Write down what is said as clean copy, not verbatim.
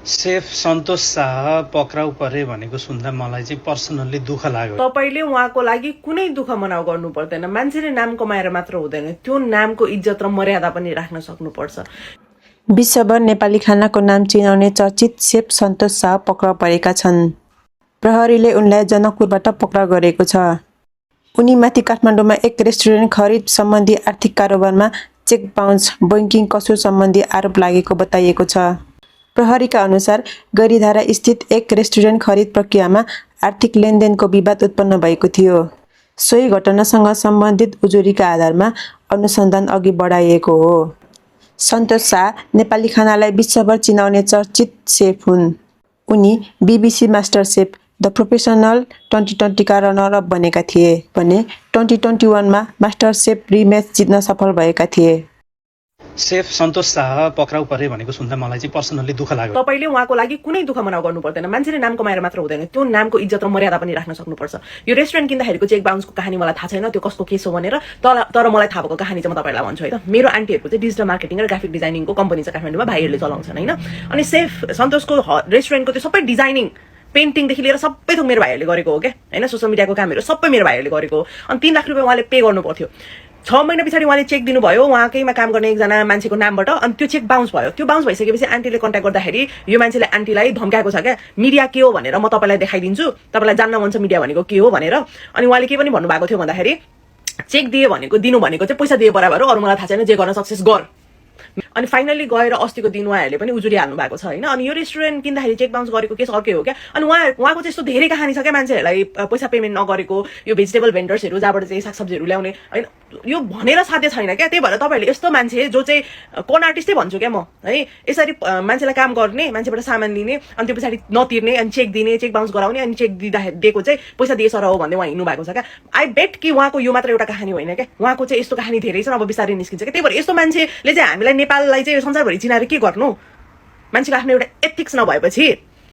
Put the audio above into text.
Safe सन्तोष शाह पक्राउ परे भनेको सुन्दा मलाई चाहिँ पर्सनल्ली दुःख लाग्यो। तपाईले उहाँको लागि कुनै दुःख मनाउ गर्नु पर्दैन। मान्छेले नाम कमाएर मात्र हुँदैन, त्यो नामको इज्जत र मर्यादा पनि राख्न सक्नुपर्छ। विश्वभर नेपाली खानाको नाम चिनाउने चर्चित सेफ सन्तोष शाह पक्राउ परेका छन्। प्रहरीले उनलाई जनकपुरबाट पक्राउ गरेको छ। उनीमाथि काठमाडौँमा एक रेस्टुरेन्ट खरिद सम्बन्धी आर्थिक कारोबारमा चेक बाउन्स बैंकिङ कसुर सम्बन्धी आरोप लागेको बताइएको छ। प्रहरीका अनुसार गैरीधारा स्थित एक रेस्टुरेन्ट खरिद प्रक्रियामा आर्थिक लेनदेनको विवाद उत्पन्न भएको थियो। सोही घटनासँग सम्बन्धित उजुरीका आधारमा अनुसन्धान अघि बढाइएको हो। सन्तोष शाह नेपाली खानालाई विश्वभर चिनाउने चर्चित सेफ हुन्। उनी BBC master chef the professional 2020 का रनर अप बनेका थिए भने 2021 मा मास्टर सेफ रिम्याच जित्न सफल भएका थिए। सेफ सन्तोष शाह पक्राउ परे भनेको सुन्दा मलाई चाहिँ पर्सनल्ली दुःख लाग्यो। तपाईले उहाँको लागि कुनै दुःख मनाउ गर्नु पर्दैन। मान्छेले नाम कमाएर मात्र हुँदैन, त्यो नामको इज्जत र मर्यादा पनि राख्न सक्नुपर्छ। यो रेस्टुरेन्ट किन्दाखेरिको चेक बाउन्सको कहानी मलाई थाहा छैन, त्यो कसको केस हो भनेर, तर मलाई थाहा भएको कहानी चाहिँ म तपाईहरुलाई भन्छु है त। मेरो आन्टीहरुको चाहिँ डिजिटल मार्केटिङ र ग्राफिक डिजाइनिङको कम्पनी छ काठमाडौँमा, भाइहरुले चलाउँछन् हैन। अनि सेफ सन्तोषको रेस्टुरेन्टको त्यो सबै डिजाइनिङ पेन्टिङदेखि लिएर सबै थोक मेरो भाइहरुले गरेको हो के हैन। सोशल मिडियाको कामहरु सबै मेरो भाइहरुले गरेको हो। अनि 3 लाख रुपैयाँ उहाँले पे गर्नु पर्थ्यो। 6 महिना पछाडि उहाँले चेक दिनुभयो उहाँकैमा काम गर्ने एकजना मान्छेको नामबाट। अनि त्यो चेक बाउन्स भयो। त्यो बाउन्स भइसकेपछि आन्टीले कन्ट्याक्ट गर्दाखेरि यो मान्छेले आन्टीलाई धम्काएको छ क्या, मिडिया के हो भनेर म तपाईलाई देखाइदिन्छु, तपाईलाई जान्न मन छ मिडिया भनेको के हो भनेर। अनि उहाँले के पनि भन्नुभएको थियो भन्दाखेरि चेक दिए भनेको दिनु भनेको चाहिँ पैसा दिए बराबर हो, अरु मलाई थाहा छैन, जे गर्न सक्सेस गर। अनि फाइनली गएर अस्तिको दिन उहाँहरूले पनि उजुरी हाल्नु भएको छ हैन। अनि यो रेस्टुरेन्ट किन्दाखेरि चेक बाउन्स गरेको केस अर्कै हो क्या। अनि उहाँको चाहिँ यस्तो धेरै कहानी छ क्या, मान्छेहरूलाई पैसा पेमेन्ट नगरेको, यो भेजिटेबल भेन्डर्सहरू जहाँबाट चाहिँ सागसब्जीहरू ल्याउने हैन, यो भनेर साध्य छैन क्या। त्यही भएर तपाईहरुले यस्तो मान्छे जो चाहिँ कोन आर्टिस्टै भन्छु क्या म है, यसरी मान्छेलाई काम गर्ने, मान्छेबाट सामान लिने, अनि त्यो पछाडि नतिर्ने, अनि चेक दिने, चेक बाउन्स गराउने, अनि चेक दिएको चाहिँ पैसा दिए सर हो भन्दै उहाँ हिँड्नु भएको छ क्या। आई बेट कि उहाँको यो मात्र एउटा कहानी होइन क्या, उहाँको चाहिँ यस्तो कहानी धेरै छन्, अब बिस्तारै निस्किन्छ क्या। त्यही भएर यस्तो मान्छेले चाहिँ हामीलाई नेपाललाई चाहिँ संसारभरि चिनाएर के गर्नु? मान्छेको आफ्नो एउटा एथिक्स नभएपछि